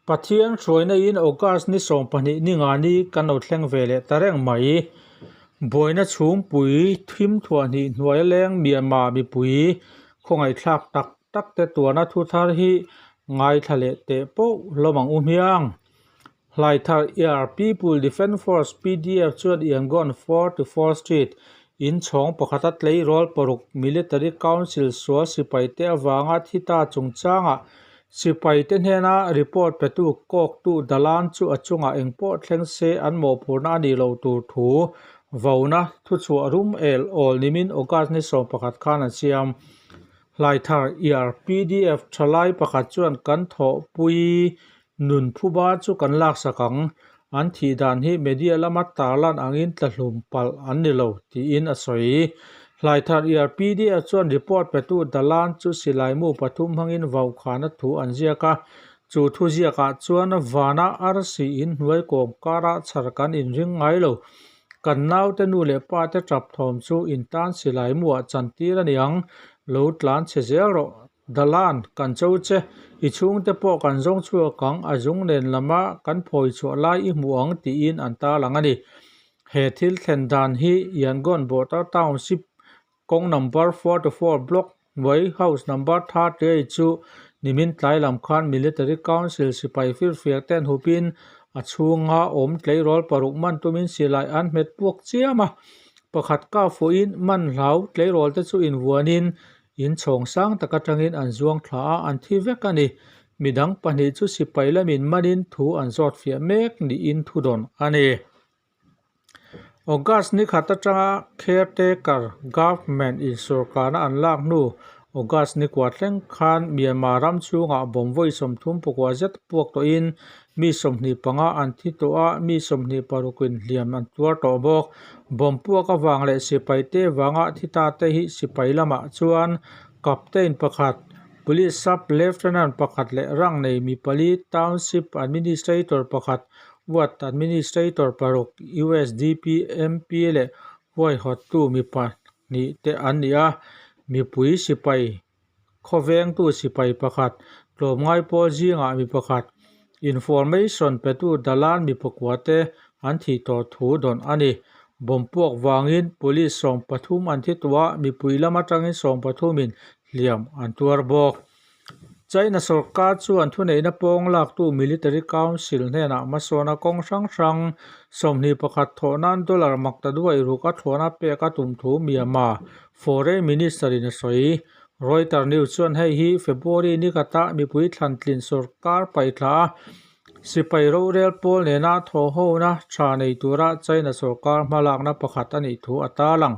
Pathian hruaina in August ni 12 ni nga ni kan lo thleng ve leh ta reng mai. Buaina chhungpui thim thuah hnih hnuai a leng Myanmar mipui khawngaihthlak tak tak te tuarna thu thar hi ngaithla leh teh poh hlawm ang u hmiang. Hlaithar Air People Defence Force, PDF, chuan Yangon 44 Street in chhawng pakhata tleirawl paruk Military Council sual sipaite avanga thi ta chungchangah sipaite hnena report petu kawktu Dalan chu a chungah engpawh thleng se an mawhphurhna a nih loh tur thu vauna thuchhuah rum el awl nimin August ni 11 khan an siam. Hlaithar Air PDF thalai pakhat chuan kan thawhpui Nun phuba chu kan laksak ang, an thih dan hi media lama tarlan angin tlahlum palh an ni lo, tiin a sawi. Hlaithar ERPDF chuan report petu Dalan chu silaimu pathum hmangin vaukhana thu an ziak a, chu thu ziakah chuan vana arsi in hnuai kawm karah chhar kan inring ngai lo. Kan naute nu leh pate tap thawm chu in tan silaimuah chantir a ni ang, lo tlan chhe zel rawh. Dalan, kan cho che, i chhungte pawh kan zawng chhuak ang, a zung nen lama kan phawi chhuah lai i hmu ang tiin an tarlang a ni. He thil thlen dan hi Yangon Border Township kawng number 44 block hnuai house number 38 chu nimin tlai lam khan Military Council sipai firfiak ten hupin a chhunga awm tleirawl paruk man tumin silai an hmet puak chiam a, pakhat kah fuhin man hlau tleirawl te chu invuanin In chhawng sang tak atangin an zuang thla a, an thi vek a ni. Midang pahnih chu sipai lamin manin thu an zawt fiah mek niin thu dawn a ni. August ni khat atanga caretaker government in sorkarna an lak hnu August ni kua thleng khan Myanmar ram chhungah bomb vawi 34 zet puak tawhin Mi 25 an thi tawh a, mi 26 in hliam an tuar tawh bawk. Bomb puak avang leh sipai te vanga thi ta te hi sipai lamah chuan Captain pakhat, Police Sub Lieutenant pakhat leh rank nei mi pali, Township Administrator pakhat, Ward Administrator paruk, USDP MP leh huaihawttu mi pahnih te an ni a, mipui sipai Khawvengtu sipai pakhat, tlawmngai pawl zingah mi pakhat, information petu Dalan mi pakua te an thih tawh thu dawn a ni. Bomb puak vangin police 13 an thi tawh a, mipui lam atangin 13 in hliam an tuar bawk. China sorkar chuan thuneihna pawng laktu Military Council hnenah hmasawna kawng hrang hrang 21 thawh nan dollar makta duai ruk a thlawna pek a tum thu Myanmar Foreign Minister in a sawi. Reuters news chuan hei hi February ni khatah mipui thlantlin sorkar paihthla a, sipai rorel pawl nena thawhhona tha nei tura China sorkar hmalakna pakhat a nih thu a tarlang.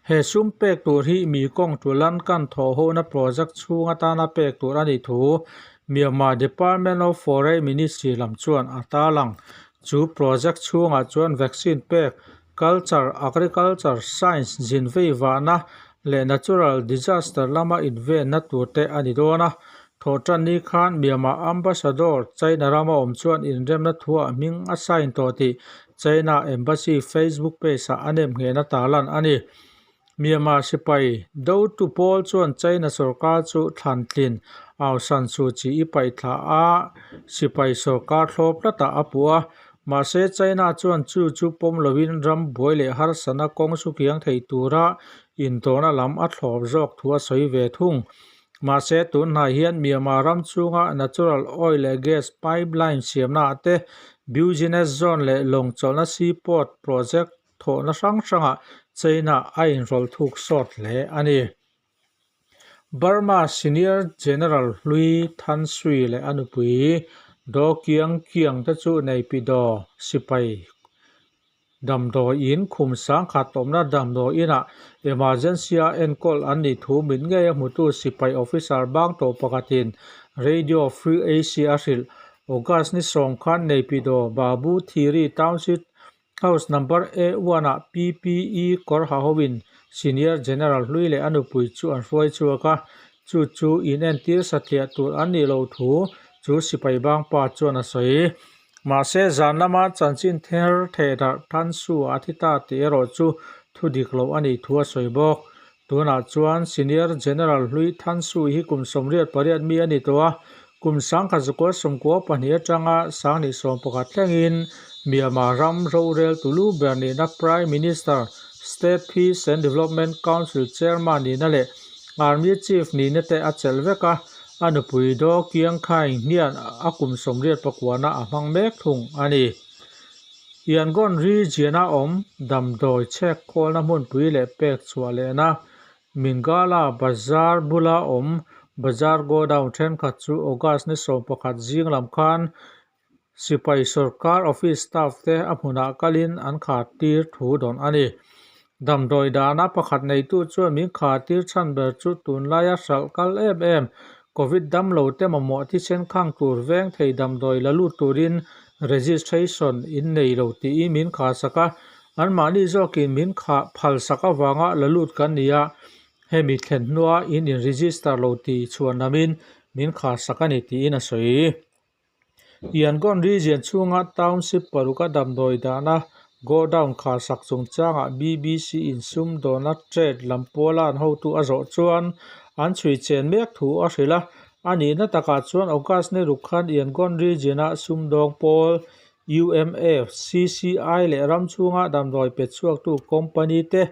He sum pek tur hi mi kawng tulan kan thawhhona project chhung atana pek tur a nih thu Myanmar Department of Foreign Ministry lam chuan a tarlang. Chu project chhungah chuan vaccine pek Culture, Agriculture, Science, zin vei vahna leh Natural Disaster lama invenna tur te a ni dawn a. Thawhtan ni khan Myanmar Ambassador China rama awm chuan inremna thuah hming a sign tawh tih China Embassy Facebook page-ah a nem nghehna tarlan a ni. Myanmar sipai dotu pawl chuan China sorkar chu thlantlin Aung San Suu Kyi i paihthla a, sipai sorkar thlawp tlatah a puh a. Mahse, China chuan chu chu pawm loin ram buai leh harsatna kawng chu kiang thei tura intawhna lam a thlawp zawk thu a sawi ve thung. Mahse, tun hnai hian Myanmar ram chhunga natural oil leh gas pipeline siamnaah te, business zone leh lawng chawlhna seaport project thawhna hrang hrangah China a inrawlh thuk sawt hle a ni. Burma Senior General Hlui Than Sui leh a nupui Do Kiang Kiang te chu Naypyidaw sipai damdawi in khum sangkhat awmna damdawi inah emergency a enkawl an nih thu mit ngei a hmutu sipai officer bang tawh pakhatin Radio Free Asia a hrilh. August ni sawm khan Naypyidaw Babu Thiri Township House number A1 ah PPE kawr ha hoin Senior General hlui leh a nupui chu an hruai chhuak a, chu chu inentir satliah tur an nih loh thu chu sipai bang pa chuan a sawi. Mahse, zan lama chanchin ther thehdarh Than Suu a thi ta tih erawh chu thu dik loh a nih thu a sawi bawk. Tunah chuan Senior General hlui Than Suu hi kum 88 mi a ni tawh a, kum 1992 atanga 2011 thlengin Myanmar ram rorel tulu ber nihna Prime Minister, State Peace and Development Council Chairman nihna leh Army Chief nihna te a chelh vek a, a nupui Daw Kyang Khaing hian a kum 89 na a hmang mek thung a ni. Yangon region-a awm damdawi chhek khawlna hmunpui leh pek chhuah lehna Mingala Bazar bula awm Bazar Godown thenkhat chu August ni 11 zing lam khan Sipai sorkar office staff te a hmunah kalin an khar tir thu dawn a ni. Damdawi dahna pakhat neitu chuan min khar tir chhan ber chu tunlaia hralh kal em em Covid damlo te mamawh thisen khang tur veng thei damdawi la lut turin registration in nei lo tiin min khar sak a, anmahni zawkin min khah phal sak avanga la lut kan ni a, hemi thlen hnua in in register lo tih chhuan lamin min khar sak a ni tiin a sawi. Yangon region chhunga township paruka damdawi dahna godown kharsak chungchangah BBC in sumdawna trade lam pawla an hotu a zawh chuan an chhui chen mek thu a hrilh a. A nihna takah chuan August ni ruk khan Yangon region-a sumdawng pawl UMF, CCI leh ram chhunga damdawi pe chhuaktu company te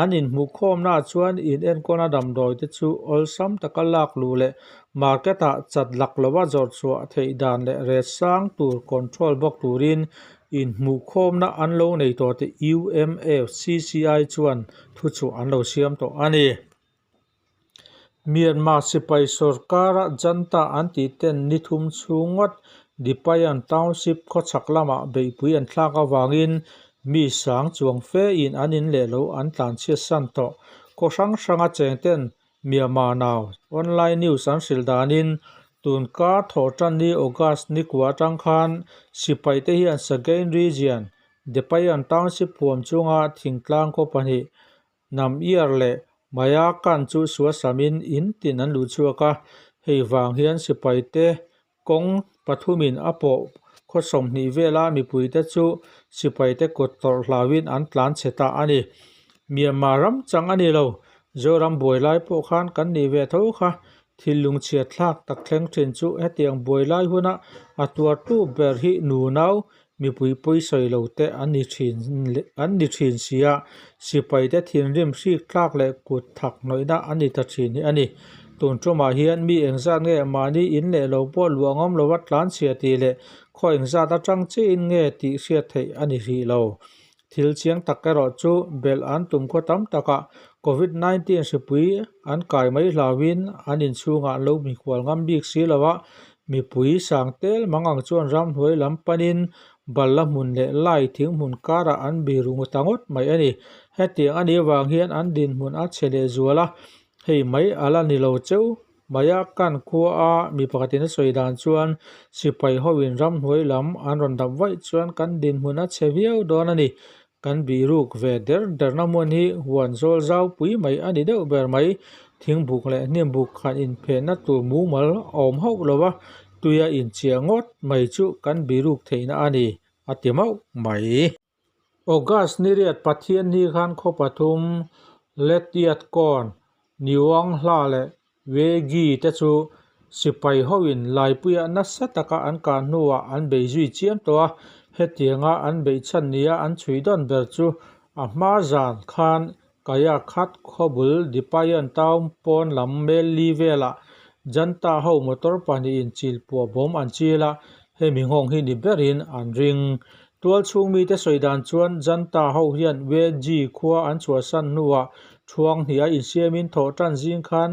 An inhmuhkhawmnaah chuan inenkawlna damdawi te chu awlsam taka lak luh leh market-ah chat lak lova zawrh chhuah theih dan leh rate sang tur control bawk turin inhmuhkhawmna an lo nei tawh tih UMFCCI chuan thuchhuah an lo siam tawh a ni. Myanmar sipai sorkara junta an tih ten ni thum chhung ngawt Depayan Township khawchhak lamah beihpui an thlak avangin mi sang chuang fe in an in leh lo an tlanchhiat san tawh. Khaw hrang hranga cheng ten Myanmar Now online news an hrilh danin tun kar thawh tan ni August ni kua atang khan sipai te hian Sagaing Region, Depayan Township huam chunga thingtlang khaw pahnih Nam iar leh Maya kan chu suasamin in tin an luh chhuak a, hei vang hian sipaite kawng pathumin a pawh khaw 20 vela mipuite chu sipaite kut tawrh hlauhin an tlan chhe ta a ni. Myanmar ram chang a ni lo, Zoram buai lai pawh khan kan nih ve tho kha. Thil lungchhiat thlak tak thleng thin chu hetiang buai lai huna a tuartu ber hi nunau Mipui pawisawi lo te an ni thin an ni thin si a, sipai te thinrim hrik tlak leh kut thak hnawihna an ni ta thin hi a ni. Tun tumah hian mi engzat nge mahni in leh lo pawh luah ngam lova tlanchhia tih leh khaw engzat atang chiin nge tih hriat theih a ni hrih lo. Thil chiang tak erawh chu belh an tum khaw tam takah Covid 19 hripui an kai mai hlauhin an inchhungah an lo mikhual ngam bik si lo a, mipui sang tel mang ang chuan ramhnuai lam panin balla hmun leh lai thing hmun karah an biru ta ngawt mai a ni. Hetiang a nih avang hian an dinhmun a chhe leh zual a, hei mai a la ni lo cheu. Maia kan khua a mi pakhatin a sawi dan chuan sipai hoin ramhnuai lam an rawn dap vaih chuan kan dinhmun a chhe viau dawn a ni. Kan bihruk ve der derna hmun hi huan zawl zau pui mai a ni deuh ber mai. Thingbuk leh hnimbuk khan inphenna tur mumal a awm hauh lo a, tuia inchiah ngawt mai chu kan bihruk theihna a ni, a ti mauh mai. August ni riat Pathian ni khan khaw pathum Letiatkawn, Niuanghla leh Wegi te chu sipai hoin Laipuia nasa taka an kah hnuah an bei zui chiam tawh a, hetianga an beih chhan nia an chhui dawn ber chu a hma zan khan Kayakhat khawbul Dipayan town pawn lam mel li velah Janta ho motor pahnihin chilpuah bawm an chil a, hemi nghawng hi ni berin an ring. Tual chhung mite sawi dan chuan Janta ho hian Weji khua an chhuahsan hnuah thuang hnih a insiamin thawh tan zing khan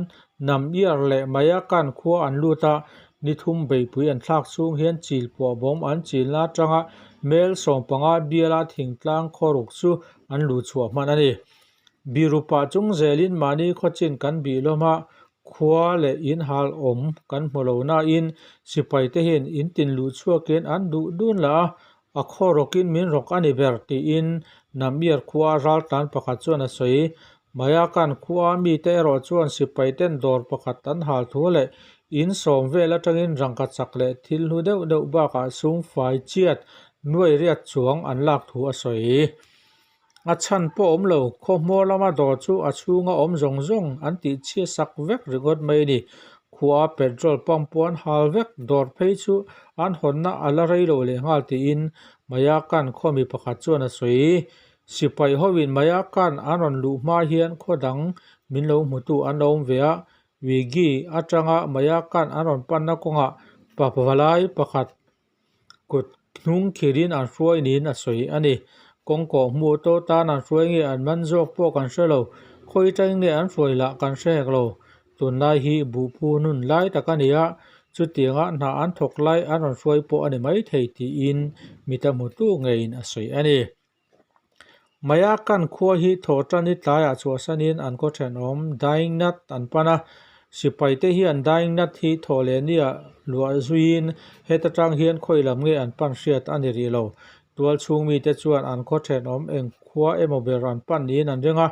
Nam Iar leh Mayakan khua an lut a, ni thum beihpui an thlak chhung hian chilpuah bawm an chilna atanga mel 15 biala thingtlang khawruk chu an luh chhuah hman a ni. Birupa chung zelin mahni khawchin kan bih lawm a, khua leh in hal awm kan hmu lo nain sipai te hian in tin luh chhuakin an duh dun lah a, a khaw rawkin min rawk a ni ber tiin Namir khua raltlan pakhat chuan a sawi. Mayakan khua mite erawh chuan sipai ten dawr pakhat an hal thu leh In sawm vel atangin rangkachak leh thil hlu deuh deuh bakah sum fai chiat nuai riat chuang an lak thu a sawi. A chhan pawh awm lo, khaw hmawr lama dawr chu a chhunga awm zawng zawng an tih chhiat sak vek ringawt mai a ni. Khua petrol pump pawh an hal vek, dawr phei chu an hawnna a la rei lo leh nghal tiin Mayakan khaw mi pakhat chuan a sawi. Sipai hoin Mayakan an rawn luh hma hian khaw dang min lo hmutu an lo awm ve a, Wigi atanga Mayakan an rawn panna kawngah pa valai pakhat kut hnung khirin an hruai niin a sawi a ni. Kawngkawh hmuh tawh tan an hruai nge an man zawk pawh kan hre lo, khawi atangin nge an hruai lah kan hre hek lo. Tunlai hi buhphu nun lai tak a ni a, chutianga hna an thawk lai an rawn hruai pawh a ni maithei tiin mita hmutu ngeiin a sawi a ni. Mayakan khua hi thawhṭani tlaiah chhuahsanin an khaw ṭhenawm Daingnat an pan a, sipaite hian Daingnat hi thawh leh niah luah zuiin heta ṭang hian khawi lam nge an pan hriat a ni rih lo. Tual chhung mite chuan an khaw ṭhenawm eng khua emaw ber an pan niin an ring a,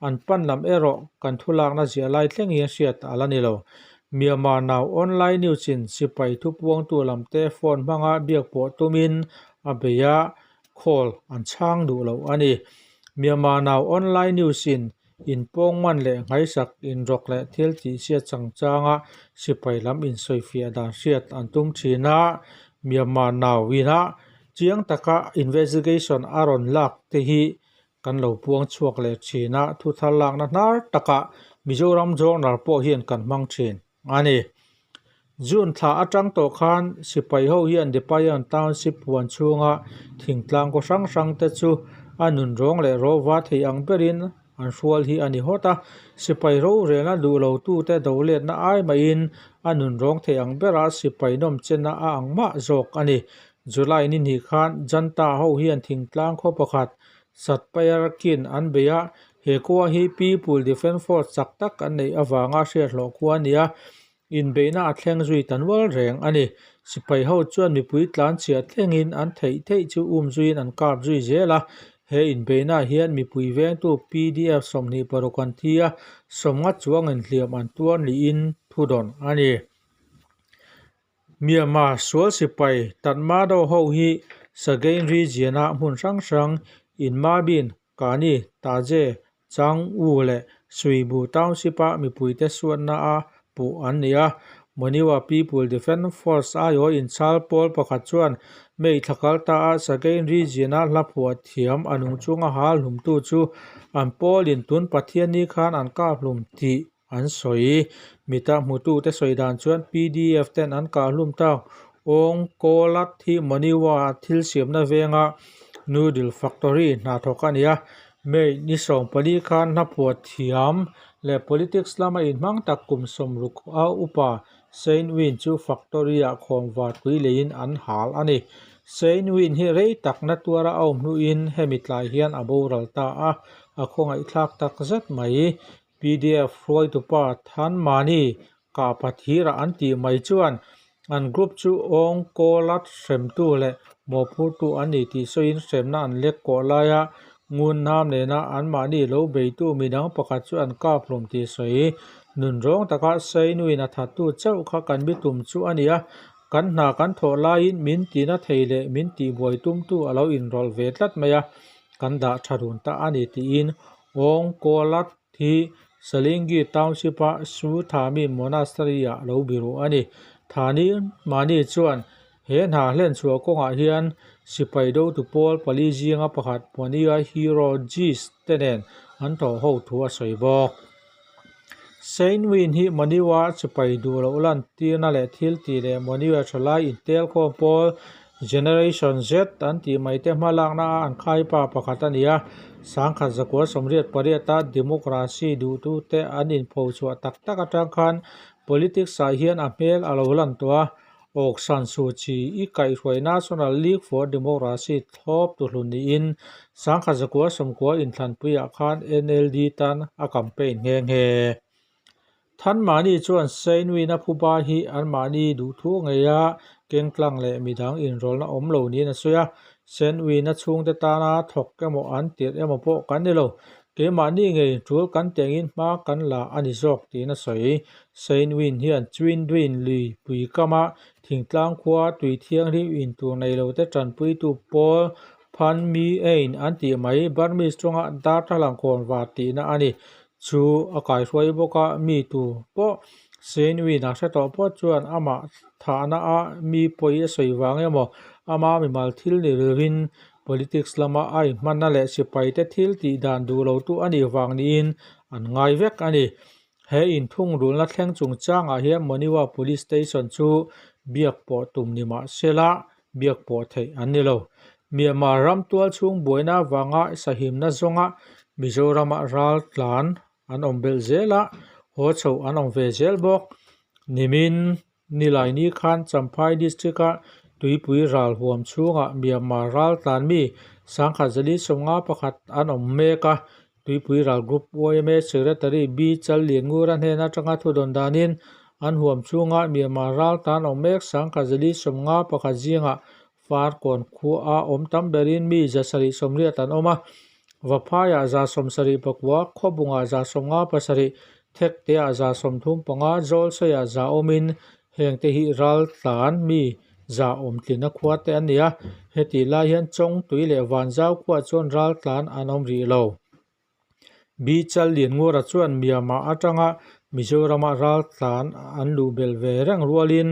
an pan lam erawh kan thulakna ziah lai thleng hian hriat a la ni lo. Myanmar Now Online News-in sipai thupuangtu lamte phone hmanga biak pawh tumin a bei a, Call an chhang duh lo a ni. Myanmar Now Online News in inpawng man leh nghaisak inrawk leh thil tihchhiat changchanga sipai lam insawifiah dan hriat an tum thin a, Myanmar Now ina chiang taka investigation a rawn lak te hi kan lo puang chhuak leh thin a, thu thar lakna hnar takah Mizoram Journal pawh hian kan hmang thin. A ni. June thla atang tawh khan sipai ho hian Depayan Township huan chhunga thingtlang kaw hrang hrang te chu a nun rawng leh rawva thei ang berin an hrual hi a ni hawt a. Sipai rorelna duh lo tute do letna ai mahin a nun rawng thei ang bera sipai nawm chenna a ang mah zawk a ni. July ni hnih khan Janta ho hian thingtlang khaw pakhat Satpayarkin an bei a, he khua hi People Defence Force chak tak an neih avanga hriathlawh khua a ni a, inbeihna a thleng zui ta nual reng a ni. Sipai ho chuan mipui tlanchhiah thlengin an theih theih chu um zuiin an kap zui zel a, he inbeihnaah hian mipui vengtu PDF 26 an thi a, sawmnga chuangin hliam an tuar niin thudawn a ni. Myanmar sual sipai Tatmadaw ho hi Sagaing region-a hmun hrang hrang Inmabin, Kani, Taze, Changwu leh Suibu Township-a mipuite suatna-a puh an ni a. Monywa People Defence Force aiawh inchhal pawl pakhat chuan May thla kal ta-a Sagaing region-a hla phuah thiam a nung chunga hal hlumtu chu an pawlin tun Pathianni khan an kap hlum tih An sawi. Mita hmutute sawi dan chuan PDF ten an kah hlum tak. Awng Kawlat hi Monywa thil siamna venga Noodle Factory hna thawk a ni a. May ni 14 khan hlaphuah thiam leh politics lama inhmang tak kum 60 a upa Sein Win chu factory-ah khawnvar tui leiin an hal a ni. Sein Win hi rei tak na tuara a awm hnuin hemi tlai hian a boral ta a, a khawngaihthlak tak zet mai. Pdf hruaitupa Thanmani Kahpathira an tih mai chuan an group chu awng kawlat hremtu leh mawhphurtu an ni tih sawiin hremna an lek kawh laia ngun hnam nena anmahni lo beitu midang pakhat chu an kap hlawm tih sawi. Nunrawng taka Sainuin a thattu chauh kha kan bitum chu a ni a, kan hna kan thawh laiin min tina thei leh min tihbuai tumtu a lo inrawlh ve tlat mai a, kan dah tha run ta a ni tiin Awng Kawlat hi Salingi Township-a Su Thami Monastery-ah lo biru a ni. Thani Mani chuan he hna hlen chhuah kawngah hian sipai dotu pawl pali zinga pakhat Mania Hero Gist te nen an thawh ho thu a sawi bawk. Saint Win hi Monywa sipai duh loh lantirna leh thil tih leh Monywa thalai intelkhawm pawl Generation Z an tih mai te hmalakna a an khaipa pakhat a ni a, 1988 a democracy duhtute an inpho chhuah tak tak atang khan politics ah hian a hmel a lo lan tawh a. Aung San Suu Kyi i kaihhruai National League for Democracy thlawp tuhlun niin 1990 inthlanpuiah khan NLD tan a campaign nghe nghe. Thanmahni chuan Sainwin-a phuba hi anmahni duhthu ngeia kengtlang leh midang inrawlna awm lo niin a sawi a. Sainwin-a chhungte tana thawk emaw an tirh emaw pawh kan ni lo. Keimahni ngei tul kan tengin hma kan la a ni zawk tiin a sawi. Sein Win hian Chindwin lui pui kama thingtlang khua tui thianghlim in tur nei lote tanpuitu pawl Phan Mi Ein an tih mai Burmese tawnga darthlalang khawn var tihna a ni. Chu a kaihruai bawk a, mi tu pawh Sein Win a hre tawh pawh chuan amah thahna a mi pawi a sawi vang emaw ama mimal thil ni lovin Politics lama a inhmanna leh sipaite thil tih dan duh lotu a nih vang niin an ngai vek a ni. He inthungrulna thleng chungchangah hian Moniwa Police Station chu biak pawh tum ni mah sela biak pawh theih an ni lo. Myanmar ram tual chhung buaina avanga sahimna zawnga Mizorama ral tlan an awm belh zel a, haw chho an awm ve zel bawk. Nimin Nilaini khan Champhai District-a tuipui ral huam chhungah Myanmar ral tlan mi sangkhat zali sawmnga pakhat an awm mek a. Tuipui ral Group yma Secretary B Challianngura hnen atanga thudawn danin an huam chhunga Myanmar ral tlan awm mek sangkhat zali sawmnga pakhat zingah Farkawn khua awm tam berin mi 780 an awm a. Vaphaiah 75, Khawbungah 57, Thekteah 35, Zawlseiah za awmin hengte hi ral tlan mi za awm tlina khua te an ni a. Hetih lai hian Chawngtui leh Vanzau khuaah chuan ral tlan an awm rih lo. B Challianngura chuan Myanmar atanga Mizorama ral tlan an luh belh ve reng rualin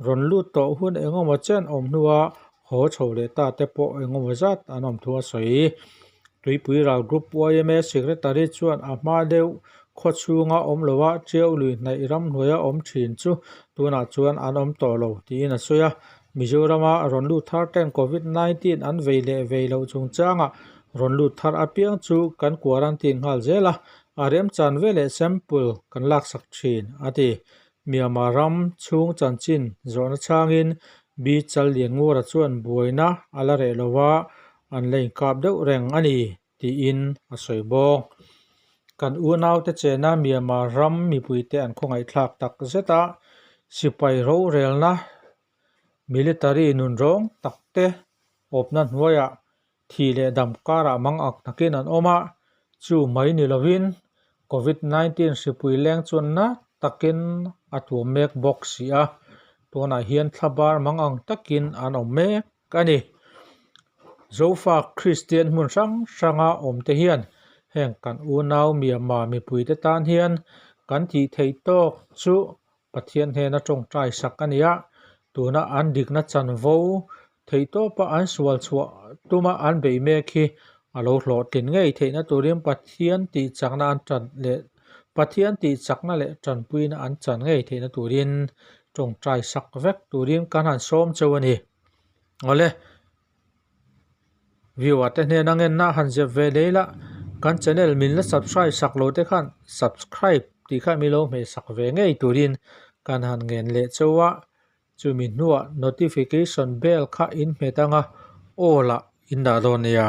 rawn lut tawh hun engemaw chen awm hnua haw chho leh ta te pawh engemaw zat an awm thu a sawi. Tuipui ral Group yma Secretary chuan a hma deuh khaw chhunga awm loa Tiau lui hnaih ramhnuaia awm thin chu tunah chuan an awm tawh lo tiin a sawi a. Mizorama rawn lut thar ten Covid 19 an vei leh vei loh chungchangah rawn lut thar apiang chu kan quarantine nghal zel a, a remchan veleh sample kan laksak thin a ti. Myanmar ram chhung chanchin zawhna chhangin B Challianngura chuan buaina a la reh lo a, an la inkap deuh reng a ni tiin a sawi bawk. Kan unaute chena Myanmar ram mipuite an khawngaihthlak tak zet a, sipai rorelna military nunrawng takte awpna hnuaiah Thih leh dam karah mang ak takin an awm a, chu mai ni lovin Covid 19 hripui leng chuan na takin a tuam mek bawk si a, tunah hian thlabar mang ang takin an awm mek a ni. Zofa Kristian hmun hrang hranga awmte hian heng kan unau Myanmar mipuite tan hian kan tih theih tawk chu Pathian hnena tawngtai sak a ni a, tuna an dikna chanvo theihtawpa an sual chhuah tuma an bei mek hi a lo hlawhtlin ngei theihna turin Pathian tih chakna an tan leh Pathian tih chakna leh tanpuina an chan ngei theihna turin tawngtai sak vek turin kan han sawm cheu a ni. Awle. Viewer te hnena ngenna han zep ve lei la, kan channel min la subscribe sak lo te khan subscribe tih kha min lo hmeh sak ve ngei turin kan han ngen leh chauh a, chumi hnuah notification bell kha in hmet anga aw lah in dah dawn nia.